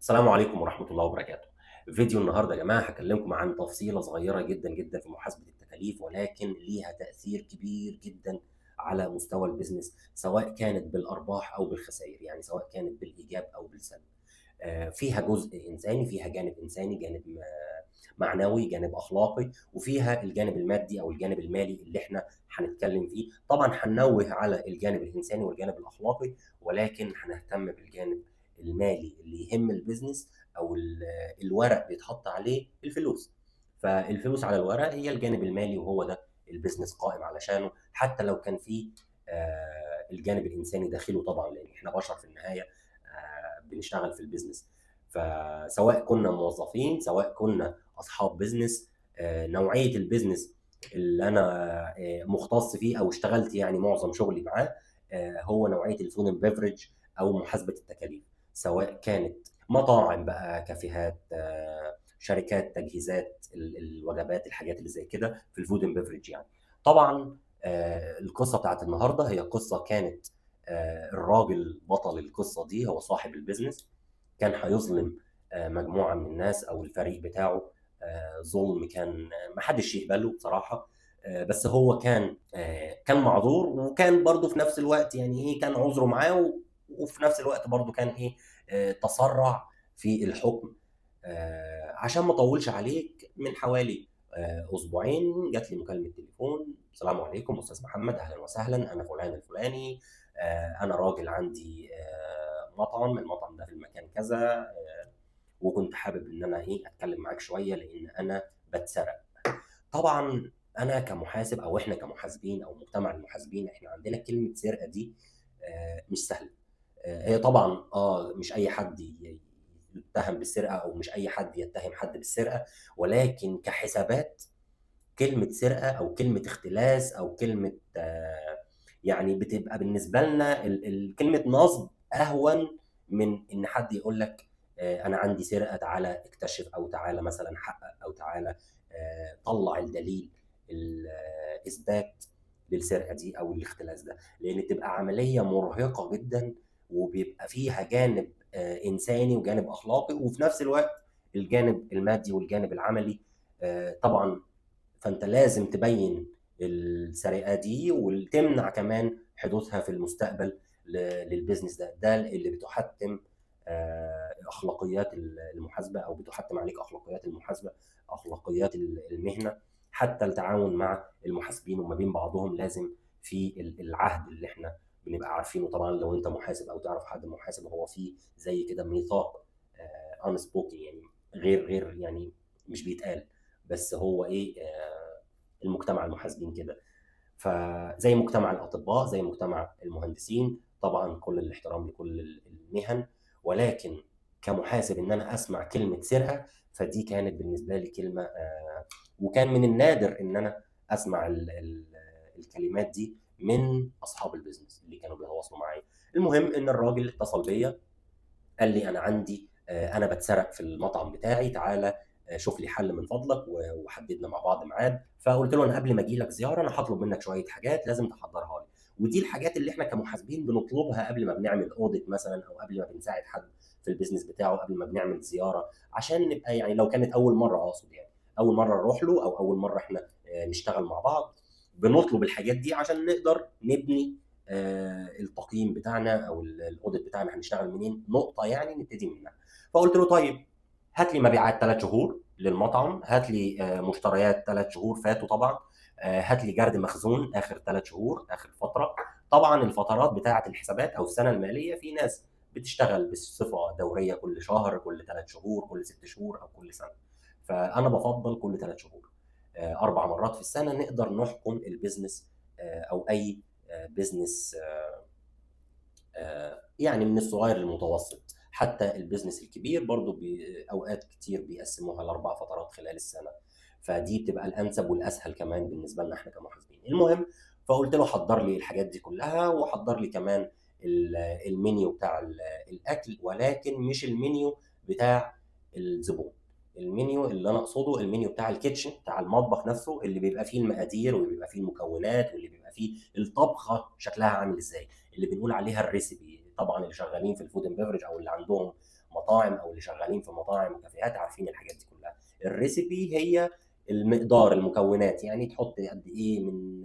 السلام عليكم ورحمة الله وبركاته. فيديو النهارده يا جماعة هاكلمكم عن تفصيلة صغيرة جدًا، جدًا في محاسبة التكاليف، ولكن ليها تأثير كبير جدًا على مستوى ال business، سواء كانت بالأرباح أو بالخسائر، يعني سواء كانت بالإيجاب أو بالسلب. فيها جزء إنساني، فيها جانب إنساني، جانب معنوي، جانب أخلاقي، وفيها الجانب المادي أو الجانب المالي اللي إحنا هنتكلم فيه. طبعًا هننوه على الجانب الإنساني والجانب الأخلاقي، ولكن هنهتم بالجانب المالي اللي يهم ال business أو الورق بيتحط عليه الفلوس. فالفلوس على الورق هي الجانب المالي، وهو ده ال business قائم علشانه، حتى لو كان فيه الجانب الإنساني داخله طبعًا، لأن إحنا بشر في النهاية، بنشتغل في ال business. فسواء كنا موظفين، سواء كنا أصحاب business، نوعية ال business اللي أنا مختص فيه أو اشتغلت يعني معظم شغلي معاه، هو نوعية ال food and beverage أو محاسبة التكاليف، سواء كانت مطاعم بقى، كافيهات، شركات تجهيزات الوجبات، الحاجات اللي زي كده في ال food and beverage يعني. طبعًا، القصة بتاعت النهارده هي قصة كانت، الراجل بطل القصة دي هو صاحب ال business، كان هيظلم، مجموعة من الناس أو الفريق بتاعه، ظلم كان ما حدش يقبله بصراحة، بس هو كان معذور، وكان برضه في نفس الوقت يعني إيه، كان عذره معاه، وفي نفس الوقت برضه كان إيه، تسرع في الحكم. عشان ما أطولش عليك، من حوالي، أسبوعين جات لي مكالمة تليفون: السلام عليكم أستاذ محمد، أهلًا وسهلًا، أنا فلان الفلاني، أنا راجل عندي، مطعم، المطعم ده في المكان كذا، وكنت حابب إن أنا إيه، أتكلم معاك شوية لإن أنا باتسرق. طبعًا أنا كمحاسب أو إحنا كمحاسبين أو مجتمع المحاسبين، إحنا عندنا كلمة سرقة دي، مش سهلة. هي طبعًا مش أي حد يتهم بالسرقة أو مش أي حد يتهم حد بالسرقة، ولكن كحسابات كلمة سرقة أو كلمة اختلاس أو كلمة، يعني بتبقى بالنسبة لنا كلمة نصب أهون من إن حد يقول لك، أنا عندي سرقة تعالَ اكتشف، أو تعالَ مثلًا حقق، أو تعالَ، طلّع الدليل الإثبات للسرقة دي أو الاختلاس ده، لإن بتبقى عملية مرهقة جدًا، وبيبقى فيها جانب، إنساني وجانب أخلاقي، وفي نفس الوقت الجانب المادي والجانب العملي، طبعًا. فأنت لازم تبين السرقة دي وتمنع كمان حدوثها في المستقبل لل business ده. ده اللي بتحتم، أخلاقيات المحاسبة، أو بتحتم عليك أخلاقيات المحاسبة، أخلاقيات المهنة، حتى التعاون مع المحاسبين وما بين بعضهم لازم في العهد اللي احنا بنبقى عارفينه. طبعا لو انت محاسب او تعرف حد محاسب، هو في زي كده ميثاق، unspoken، يعني غير يعني مش بيتقال، بس هو ايه، المجتمع المحاسبين كده. فزي مجتمع الاطباء، زي مجتمع المهندسين، طبعا كل الاحترام لكل المهن، ولكن كمحاسب ان انا اسمع كلمة سرقه، فدي كانت بالنسبة لي كلمة، وكان من النادر ان انا اسمع الكلمات دي من اصحاب ال business اللي كانوا بيتواصلوا معايا. المهم ان الراجل اتصل بيا قال لي انا عندي، انا بتسرق في المطعم بتاعي، تعالى، شوف لي حل من فضلك، وحددنا مع بعض ميعاد. فقلت له انا قبل ما اجي لك زيارة انا هطلب منك شوية حاجات لازم تحضرها لي، ودي الحاجات اللي احنا كمحاسبين بنطلبها قبل ما بنعمل audit مثلا، او قبل ما بنساعد حد في ال business بتاعه، قبل ما بنعمل زيارة، عشان نبقى يعني لو كانت اول مرة، اقصد يعني اول مرة نروح له او اول مرة احنا، نشتغل مع بعض، بنطلب الحاجات دي عشان نقدر نبني، التقييم بتاعنا او ال audit بتاعنا، هنشتغل منين، نقطة يعني نبتدي منها. فقلت له طيب هات لي مبيعات 3 شهور للمطعم، هات لي، مشتريات 3 شهور فاتوا طبعا، هات لي جرد مخزون اخر 3 شهور، اخر فترة. طبعا الفترات بتاعه الحسابات او السنة المالية في ناس بتشتغل بصفة دورية كل شهر، كل 3 شهور، كل 6 شهور، او كل سنة. فانا بفضل كل 3 شهور، 4 مرات في السنة نقدر نحكم ال business، او اي، business، يعني من الصغير للمتوسط. حتى ال business الكبير برضو اوقات كتير بيقسموها لاربع فترات خلال السنة، فدي بتبقى الانسب والاسهل كمان بالنسبة لنا احنا كمحاسبين. المهم فقلت له حضر لي الحاجات دي كلها، وحضر لي كمان المنيو بتاع الاكل، ولكن مش المنيو بتاع الزبون، المنيو اللي انا اقصده المنيو بتاع ال kitchen، بتاع المطبخ نفسه، اللي بيبقى فيه المقادير واللي بيبقى فيه المكونات واللي بيبقى فيه الطبخة شكلها عامل ازاي، اللي بنقول عليها ال recipe. طبعا اللي شغالين في ال food and beverage او اللي عندهم مطاعم او اللي شغالين في مطاعم وكافيهات عارفين الحاجات دي كلها. ال recipe هي المقدار، المكونات، يعني تحط قد ايه من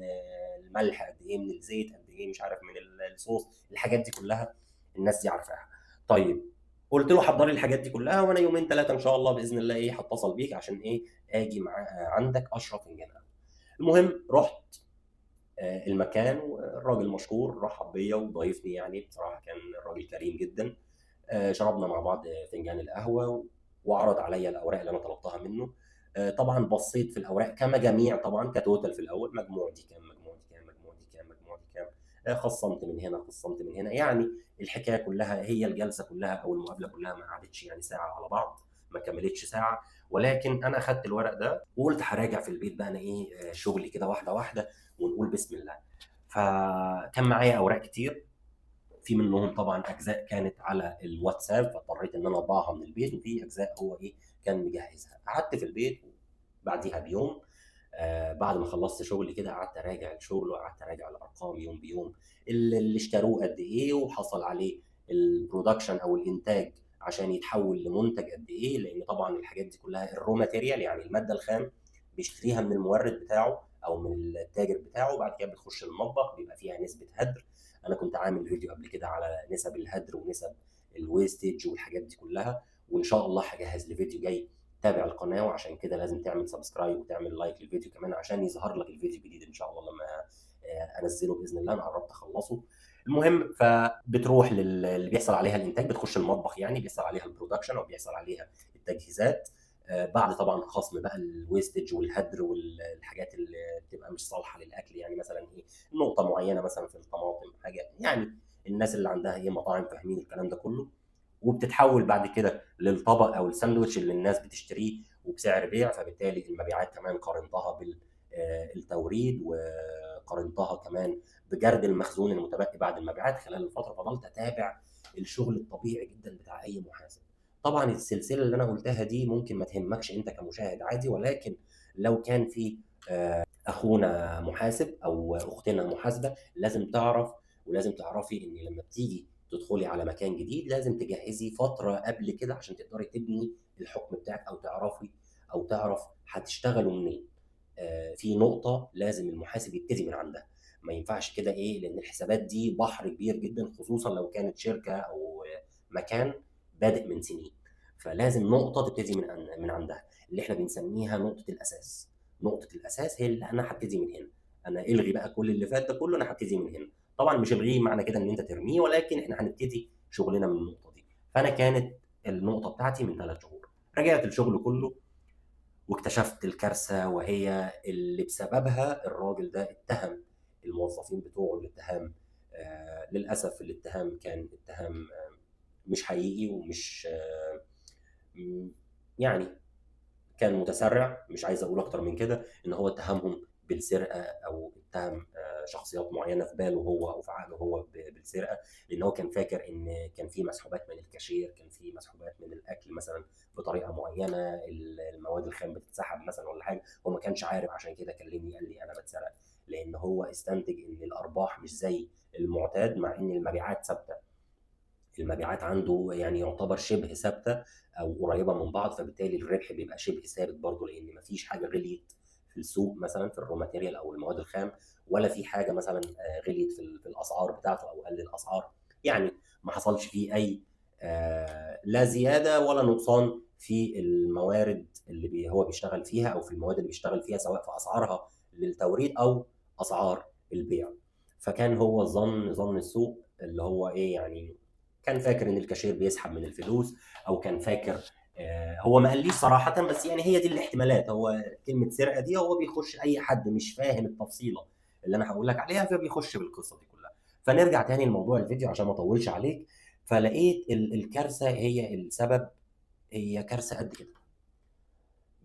الملح، قد ايه من الزيت، قد ايه مش عارف من الصوص، الحاجات دي كلها الناس دي عارفاها. طيب قلت له حضر لي الحاجات دي كلها، وانا يومين ثلاثة ان شاء الله باذن الله ايه هتصل بيك عشان ايه اجي مع عندك اشرب فنجان قهوة. المهم رحت المكان، والراجل مشكور رحب بيا وضيفني، يعني بصراحة كان الراجل كريم جدا. شربنا مع بعض فنجان القهوة وعرض عليا الاوراق اللي انا طلبتها منه. طبعا بصيت في الاوراق كمجاميع، طبعا ك total في الاول، مجموع دي كام، مجموع دي كام، مجموع دي كام، مجموع دي كام، خصمت من هنا، خصمت من هنا. يعني الحكاية كلها هي الجلسة كلها او المقابلة كلها ما قعدتش يعني ساعة على بعض، ما كملتش ساعة. ولكن انا اخدت الورق ده وقلت هراجع في البيت بقى انا ايه شغلي كده واحدة واحدة ونقول بسم الله. فكان معايا اوراق كتير، في منهم طبعا اجزاء كانت على الواتساب فاضطريت ان انا اطبعها من البيت، وفي اجزاء هو ايه كان مجهزها. قعدت في البيت بعديها بيوم، بعد ما خلصت شغلي كده قعدت اراجع الشغل وقعدت اراجع الارقام يوم بيوم، اللي اشتروه قد ايه وحصل عليه ال production او الانتاج عشان يتحول لمنتج قد ايه، لان طبعا الحاجات دي كلها ال raw material يعني المادة الخام بيشتريها من المورد بتاعه او من التاجر بتاعه، وبعد كده بتخش المطبخ بيبقى فيها نسبه هدر. انا كنت عامل فيديو قبل كده على نسب الهدر ونسب ال wastage والحاجات دي كلها، وان شاء الله هجهز لفيديو جاي. تابع القناة، وعشان كده لازم تعمل subscribe وتعمل like للفيديو كمان عشان يظهر لك الفيديو الجديد ان شاء الله لما انزله باذن الله. انا قربت اخلصه. المهم فبتروح للي بيحصل عليها الانتاج، بتخش المطبخ يعني بيحصل عليها ال production او بيحصل عليها التجهيزات، بعد طبعا خصم بقى ال wastage والهدر والحاجات اللي بتبقى مش صالحه للاكل، يعني مثلا ايه نقطة معينة مثلا في الطماطم حاجة، يعني الناس اللي عندها ايه مطاعم فاهمين الكلام ده كله. وبتتحول بعد كده للطبق او الساندوتش اللي الناس بتشتريه وبسعر بيع، فبالتالي المبيعات كمان قارنتها بالتوريد وقارنتها كمان بجرد المخزون المتبقي بعد المبيعات خلال الفترة. فضلت اتابع الشغل الطبيعي جدا بتاع اي محاسب. طبعا السلسلة اللي انا قلتها دي ممكن ما تهمكش انت كمشاهد عادي، ولكن لو كان في اخونا محاسب او اختنا محاسبه لازم تعرف ولازم تعرفي ان لما بتيجي تدخلي على مكان جديد لازم تجهزي فترة قبل كده عشان تقدري تبني الحكم بتاعك او تعرفي او تعرف هتشتغلوا منين. في نقطة لازم المحاسب يبتدي من عندها، ما ينفعش كده ايه، لان الحسابات دي بحر كبير جدا، خصوصا لو كانت شركة او مكان بادئ من سنين. فلازم نقطة تبتدي من عندها اللي احنا بنسميها نقطة الاساس. نقطة الاساس هي اللي انا هبتدي من هنا، انا الغي بقى كل اللي فات ده كله، انا هبتدي من هنا. طبعا مش الغيه معنى كده ان انت ترميه، ولكن احنا هنبتدي شغلنا من النقطة دي. فانا كانت النقطة بتاعتي من 3 شهور، رجعت الشغل كله واكتشفت الكارثة، وهي اللي بسببها الراجل ده اتهم الموظفين بتوعه الاتهام. للاسف الاتهام كان اتهام مش حقيقي ومش يعني كان متسرع، مش عايز اقول اكتر من كده، ان هو اتهمهم بالسرقة او اتهم شخصيات معينة في باله هو او في عقله هو بالسرقة، لان هو كان فاكر ان كان في مسحوبات من الكاشير، كان في مسحوبات من الاكل مثلا بطريقة معينة، المواد الخام بتتسحب مثلا ولا حاجة، هو ما كانش عارف. عشان كده كلمني قال لي انا بتسرق، لان هو استنتج ان الارباح مش زي المعتاد مع ان المبيعات ثابتة، المبيعات عنده يعني يعتبر شبه ثابتة او قريبه من بعض، فبالتالي الربح بيبقى شبه ثابت برضه، لان مفيش حاجة غليت في السوق مثلا في ال raw material او المواد الخام، ولا في حاجة مثلا غليت في الاسعار بتاعته او قل الاسعار، يعني ما حصلش فيه اي لا زيادة ولا نقصان في الموارد اللي هو بيشتغل فيها او في المواد اللي بيشتغل فيها، سواء في اسعارها للتوريد او اسعار البيع. فكان هو ظن السوق اللي هو ايه، يعني كان فاكر ان الكاشير بيسحب من الفلوس، او كان فاكر هو ما قاليش صراحة، بس يعني هي دي الاحتمالات. هو كلمة سرقة دي هو بيخش أي حد مش فاهم التفصيلة اللي أنا هقول لك عليها فبيخش بالقصة دي كلها. فنرجع تاني لموضوع الفيديو عشان ما أطولش عليك. فلقيت الكارثة هي السبب، هي كارثة قد كده،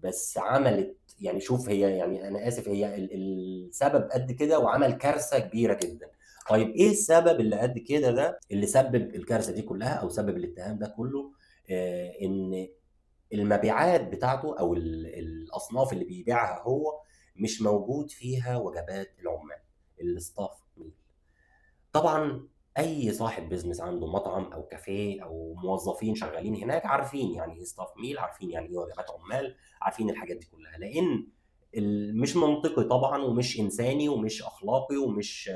بس عملت يعني شوف هي يعني أنا آسف، هي السبب قد كده وعمل كارثة كبيرة جدا. طيب إيه السبب اللي قد كده ده اللي سبب الكارثة دي كلها أو سبب الاتهام ده كله؟ إن المبيعات بتاعته او الاصناف اللي بيبيعها هو مش موجود فيها وجبات العمال، ال staff meal. طبعا أي صاحب business عنده مطعم أو كافيه أو موظفين شغالين هناك عارفين يعني إيه staff meal، عارفين يعني إيه وجبات عمال، عارفين الحاجات دي كلها، لأن مش منطقي طبعًا ومش إنساني ومش أخلاقي ومش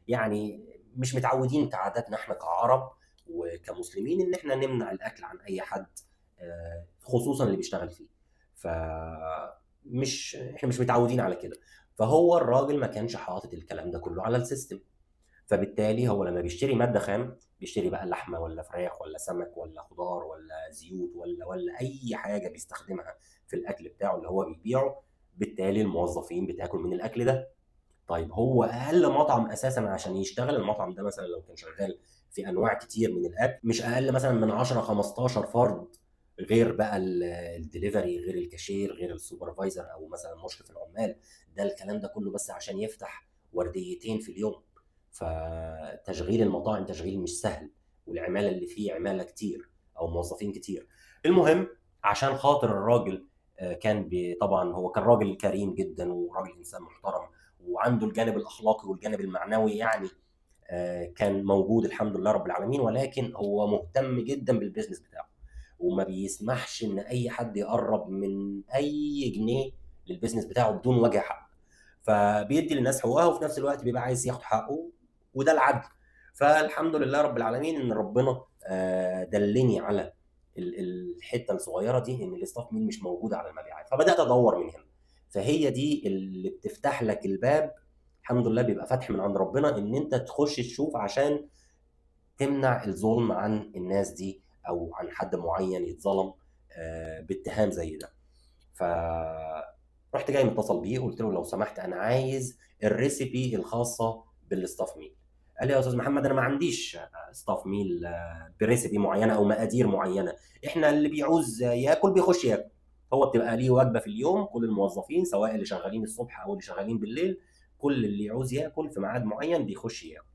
يعني مش متعودين كعاداتنا إحنا كعرب وكمسلمين إن إحنا نمنع الأكل عن أي حد، خصوصًا اللي بيشتغل فيه. فمش إحنا مش متعودين على كده. فهو الراجل ما كانش حاطط الكلام ده كله على ال system، فبالتالي هو لما بيشتري مادة خام، بيشتري بقى لحمة ولا فراخ ولا سمك ولا خضار ولا زيوت ولا أي حاجة بيستخدمها في الأكل بتاعه اللي هو بيبيعه، بالتالي الموظفين بتاكل من الأكل ده. طيب هو أقل مطعم أساسًا عشان يشتغل المطعم ده مثلًا لو كان شغال في أنواع كتير من الأكل، مش أقل مثلًا من 10، 15 فرد، غير بقى الدليفري، غير الكاشير، غير ال supervisor أو مثلًا مشرف العمال، ده الكلام ده كله بس عشان يفتح ورديتين في اليوم. فتشغيل المطاعم تشغيل مش سهل، والعمالة اللي فيه عمالة كتير أو موظفين كتير. المهم عشان خاطر الراجل كان طبعًا هو كان راجل كريم جدًا وراجل إنسان محترم، وعنده الجانب الأخلاقي والجانب المعنوي كان موجود الحمد لله رب العالمين، ولكن هو مهتم جدًا بال business بتاعه، وما بيسمحش إن أي حد يقرب من أي جنيه لل business بتاعه بدون وجه حق. فبيدي للناس حقوقها وفي نفس الوقت بيبقى عايز ياخد حقه، وده العدل. فالحمد لله رب العالمين إن ربنا دلني على الحتة الصغيرة دي، إن ال staff meal مش موجودة على المبيعات، فبدأت أدور من هنا. فهي دي اللي بتفتح لك الباب الحمد لله، بيبقى فتح من عند ربنا إن أنت تخش تشوف عشان تمنع الظلم عن الناس دي أو عن حد معين يتظلم باتهام زي ده. ف رحت جاي متصل بيه وقلت له لو سمحت أنا عايز ال recipe الخاصة بال staff meal. قال لي يا أستاذ محمد أنا ما عنديش staff meal ب recipe معينة أو مقادير معينة، إحنا اللي بيعوز ياكل بيخش ياكل، هو بتبقى ليه وجبة في اليوم، كل الموظفين سواء اللي شغالين الصبح أو اللي شغالين بالليل، كل اللي يعوز ياكل في ميعاد معين بيخش ياكل.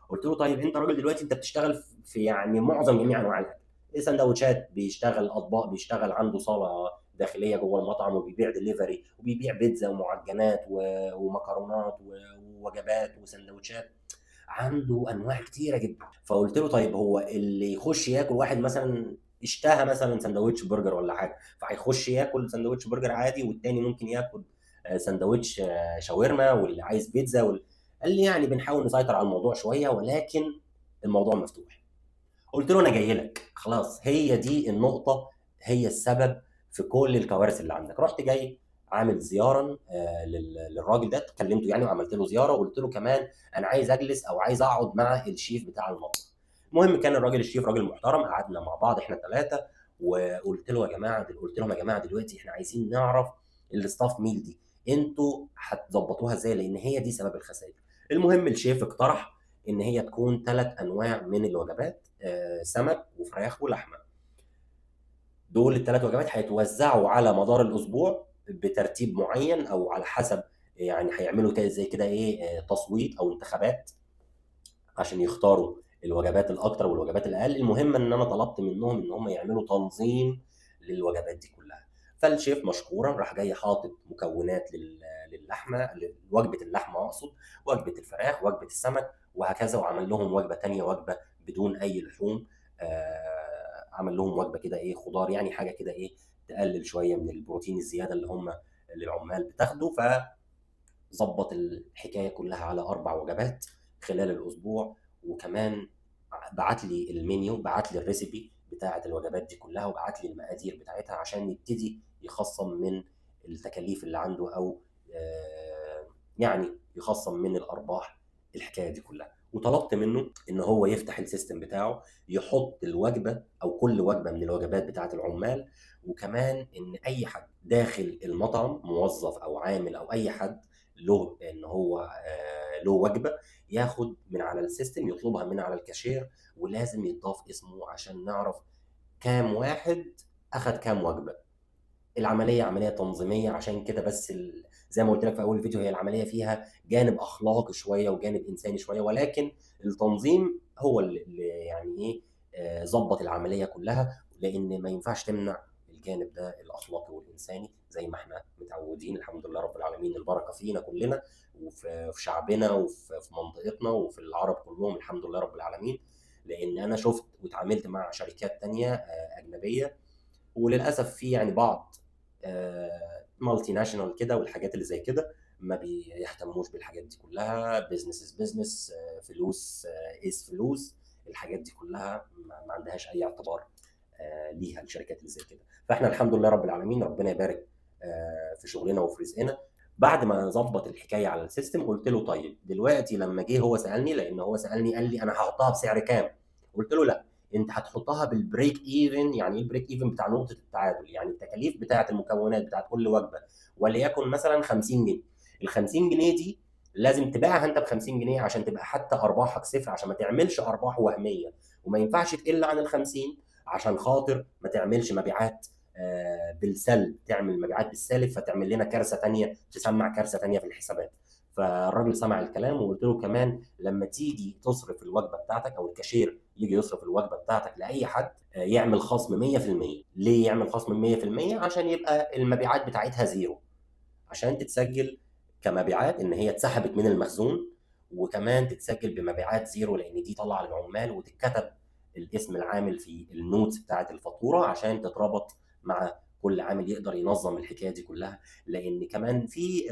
قلت له طيب أنت راجل دلوقتي أنت بتشتغل في معظم جميع أنواع الأكل، إيه سندوتشات بيشتغل، أطباق بيشتغل، عنده صالة داخلية جوه المطعم وبيبيع دليفري وبيبيع بيتزا ومعجنات ومكرونات ووجبات وسندوتشات، عنده أنواع كتيرة جدا. فقلت له طيب هو اللي يخش ياكل واحد مثلا اشتهى مثلا سندوتش برجر ولا حاجة، فهيخش ياكل سندوتش برجر عادي، والتاني ممكن ياكل سندوتش شاورما، واللي عايز بيتزا قال لي بنحاول نسيطر على الموضوع شوية ولكن الموضوع مفتوح. قلت له أنا جاي لك خلاص، هي دي النقطة، هي السبب في كل الكوارث اللي عندك. رحت جاي عامل زيارة للراجل ده، كلمته وعملت له زيارة، وقلت له كمان أنا عايز أجلس أو عايز أقعد مع الشيف بتاع المطبخ. المهم كان الراجل الشيف راجل محترم، قعدنا مع بعض إحنا الثلاثة، وقلت له يا جماعة، قلت لهم يا جماعة دلوقتي إحنا عايزين نعرف ال staff meal دي انتوا هتظبطوها ازاي، لان هي دي سبب الخسائر. المهم الشيف اقترح ان هي تكون 3 انواع من الوجبات، سمك وفراخ ولحمه. دول الثلاث وجبات هيتوزعوا على مدار الاسبوع بترتيب معين او على حسب، هيعملوا زي كده تصويت او انتخابات عشان يختاروا الوجبات الاكتر والوجبات الاقل. المهم ان انا طلبت منهم ان هم يعملوا تنظيم للوجبات دي كلها. فالشيف مشكورا راح جاي حاطط مكونات للحمه، وجبة اللحمة اقصد، وجبة الفراخ، وجبة السمك وهكذا، وعمل لهم وجبة تانية، وجبة بدون اي لحوم، عمل لهم وجبة كده خضار، حاجة كده تقلل شوية من البروتين الزيادة اللي العمال بتاخده. فظبط الحكاية كلها على 4 وجبات خلال الاسبوع، وكمان بعت لي المنيو، بعت لي ال recipe بتاعه الوجبات دي كلها، وبعت لي المقادير بتاعتها عشان يبتدي يخصم من التكاليف اللي عنده، او يخصم من الارباح الحكاية دي كلها. وطلبت منه ان هو يفتح ال system بتاعه، يحط الوجبة او كل وجبة من الوجبات بتاعه العمال، وكمان ان اي حد داخل المطعم موظف او عامل او اي حد له ان هو له وجبة ياخد من على ال system، يطلبها من على الكاشير، ولازم يتضاف اسمه عشان نعرف كام واحد اخد كام وجبة. العملية عملية تنظيميه، عشان كده بس زي ما قلت لك في اول الفيديو، هي العملية فيها جانب اخلاقي شوية وجانب انساني شوية، ولكن التنظيم هو اللي ظبط العملية كلها، لان ما ينفعش تمنع الجانب ده الاخلاقي والانساني زي ما احنا متعودين. الحمد لله رب العالمين، البركة فينا كلنا وفي شعبنا وفي منطقتنا وفي العرب كلهم، الحمد لله رب العالمين. لان انا شفت واتعاملت مع شركات تانية اجنبية، وللاسف في يعني بعض multinational كده والحاجات اللي زي كده ما بيهتموش بالحاجات دي كلها. business is business، فلوس is فلوس، الحاجات دي كلها ما عندهاش اي اعتبار ليها الشركات اللي زي كده. فاحنا الحمد لله رب العالمين، ربنا يبارك في شغلنا وفي رزقنا. بعد ما ظبط الحكاية على ال system قلت له طيب دلوقتي لما جه هو سالني، لان هو سالني قال لي انا هحطها بسعر كام؟ قلت له لا، انت هتحطها بال break even. يعني ايه ال break even؟ بتاع نقطة التعادل، يعني التكاليف بتاعه المكونات بتاعه كل وجبة، وليكن مثلا 50 جنيه، ال 50 جنيه دي لازم تبيعها انت ب 50 جنيه عشان تبقى حتى ارباحك صفر، عشان ما تعملش ارباح وهمية، وما ينفعش تقل عن ال 50 عشان خاطر ما تعملش مبيعات بالسلب، تعمل مبيعات بالسالب فتعمل لنا كارثة ثانية، تسمع كارثة ثانية في الحسابات. فالراجل سمع الكلام، وقلت له كمان لما تيجي تصرف الوجبة بتاعتك او الكاشير يجي يصرف الوجبة بتاعتك لاي حد يعمل خصم 100%. ليه يعمل خصم 100%؟ عشان يبقى المبيعات بتاعتها zero، عشان تتسجل كمبيعات ان هي اتسحبت من المخزون، وكمان تتسجل بمبيعات zero لان دي طالعه للعمال، وتتكتب الاسم العامل في ال notes بتاعت الفاتورة عشان تتربط مع كل عامل يقدر ينظم الحكاية دي كلها. لان كمان في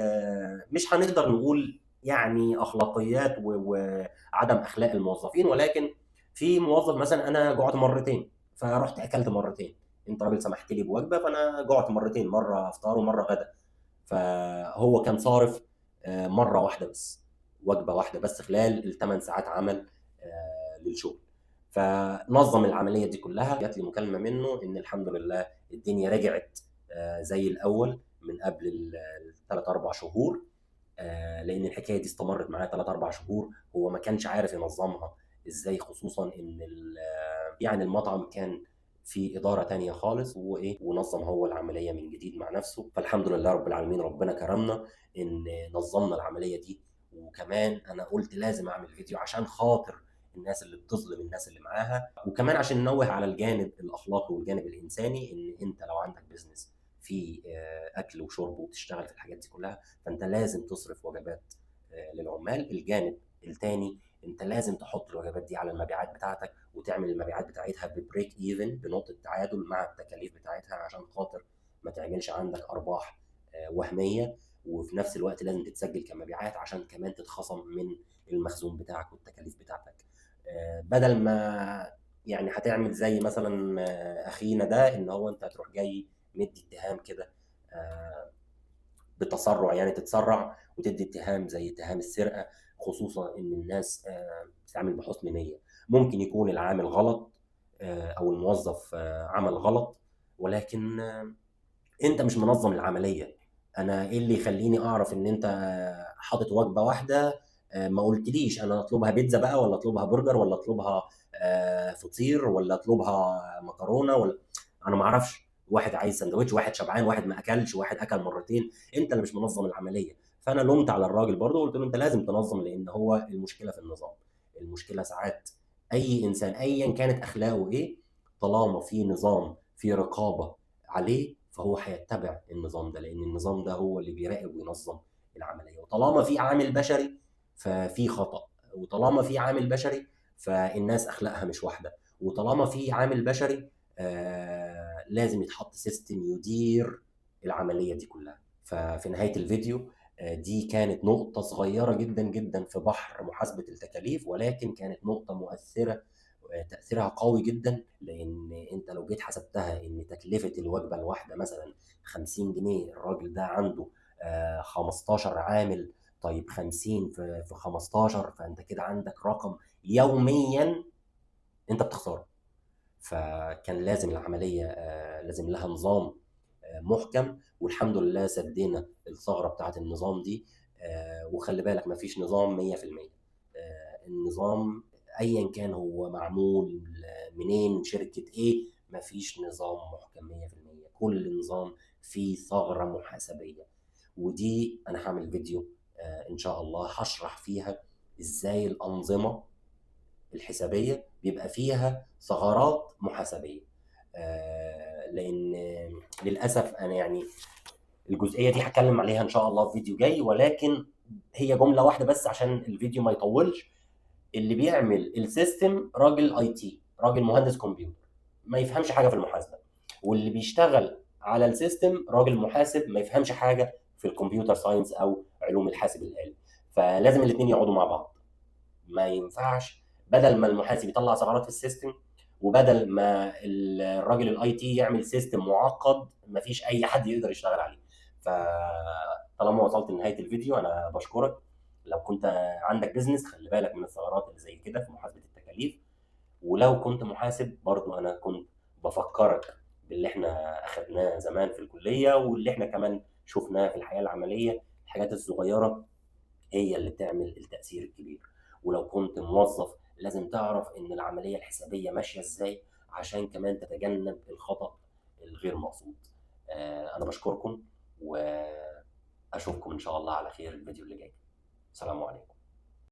مش هنقدر نقول يعني اخلاقيات وعدم اخلاق الموظفين، ولكن في موظف مثلا انا جعت مرتين فرحت اكلت مرتين، انت راجل سمحت لي بوجبه فانا جعت مرتين، مرة افطار ومرة غدا، فهو كان صارف مرة واحدة بس، وجبة واحدة بس خلال الثمان ساعات عمل للشغل. فنظم العملية دي كلها. جات لي مكالمة منه ان الحمد لله الدنيا رجعت زي الاول من قبل الثلاث اربع شهور، لان الحكاية دي استمرت معاه 3-4 شهور، هو ما كانش عارف ينظمها ازاي، خصوصا ان يعني المطعم كان في ادارة تانية خالص، وايه ونظم هو العملية من جديد مع نفسه. فالحمد لله رب العالمين، ربنا كرمنا ان نظمنا العملية دي. وكمان انا قلت لازم اعمل فيديو عشان خاطر الناس اللي بتظلم الناس اللي معاها، وكمان عشان ننوه على الجانب الاخلاقي والجانب الانساني، ان انت لو عندك business في اكل وشرب وبتشتغل في الحاجات دي كلها، فانت لازم تصرف وجبات للعمال. الجانب الثاني انت لازم تحط الوجبات دي على المبيعات بتاعتك، وتعمل المبيعات بتاعتها ب break even، بنقطة تعادل مع التكاليف بتاعتها، عشان خاطر ما تعملش عندك ارباح وهمية، وفي نفس الوقت لازم تتسجل كمبيعات عشان كمان تتخصم من المخزون بتاعك والتكاليف بتاعتك. بدل ما يعني هتعمل زي مثلا اخينا ده، ان هو انت هتروح جاي مدي اتهام كده بتسرع، يعني تتسرع وتدي اتهام زي اتهام السرقة، خصوصا ان الناس بتتعامل بحسن نيه. ممكن يكون العامل غلط او الموظف عمل غلط، ولكن انت مش منظم العملية. انا ايه اللي يخليني اعرف ان انت حاطط وجبة واحدة؟ ما قلتليش انا اطلبها بيتزا بقى، ولا اطلبها برجر، ولا اطلبها فطير، ولا اطلبها مكرونه، ولا انا ما اعرفش. واحد عايز سندوتش، واحد شبعان، واحد ما اكلش، واحد اكل مرتين. انت اللي مش منظم العملية. فانا لومت على الراجل برضه وقلت له انت لازم تنظم، لان هو المشكلة في النظام. المشكلة ساعات اي انسان ايا كانت اخلاقه ايه، طالما في نظام، في رقابه عليه، فهو هيتبع النظام ده، لان النظام ده هو اللي بيراقب وينظم العملية. وطالما في عامل بشري ففي خطأ، وطالما في عامل بشري فالناس اخلاقها مش واحدة، وطالما في عامل بشري لازم يتحط system يدير العملية دي كلها. ففي نهاية الفيديو دي كانت نقطة صغيرة جدا جدا في بحر محاسبه التكاليف، ولكن كانت نقطة مؤثرة، تاثيرها قوي جدا. لان انت لو جيت حسبتها ان تكلفة الوجبة الواحدة مثلا 50 جنيه، الراجل ده عنده 15 عامل، طيب 50 في 15، فانت كده عندك رقم يوميا انت بتخسره. فكان لازم العملية لازم لها نظام محكم، والحمد لله سدينا الثغرة بتاعت النظام دي. وخلي بالك مفيش نظام 100%، النظام ايا كان هو معمول منين، شركة ايه، مفيش نظام محكم 100%. كل نظام فيه ثغره محاسبيه، ودي انا هعمل فيديو ان شاء الله هشرح فيها ازاي الانظمة الحسابيه بيبقى فيها ثغرات محاسبيه. لان للاسف انا يعني الجزئية دي هتكلم عليها ان شاء الله في فيديو جاي، ولكن هي جملة واحدة بس عشان الفيديو ما يطولش. اللي بيعمل ال system راجل IT، راجل مهندس كمبيوتر ما يفهمش حاجة في المحاسبة، واللي بيشتغل على ال system راجل محاسب ما يفهمش حاجة في ال computer science او علوم الحاسب الالي. فلازم الاثنين يقعدوا مع بعض، ما ينفعش بدل ما المحاسب يطلع ثغرات في ال system، وبدل ما الراجل ال IT يعمل system معقد ما فيش اي حد يقدر يشتغل عليه. فطالما وصلت لنهاية الفيديو انا بشكرك. لو كنت عندك business خلي بالك من الثغرات اللي زي كده في محاسبه التكاليف، ولو كنت محاسب برضو انا كنت بفكرك باللي احنا اخدناه زمان في الكلية واللي احنا كمان شفناه في الحياة العملية. الحاجات الصغيرة هي اللي بتعمل التاثير الكبير. ولو كنت موظف لازم تعرف ان العملية الحسابيه ماشية ازاي عشان كمان تتجنب الخطا الغير مقصود. انا بشكركم واشوفكم ان شاء الله على خير الفيديو اللي جاي. السلام عليكم.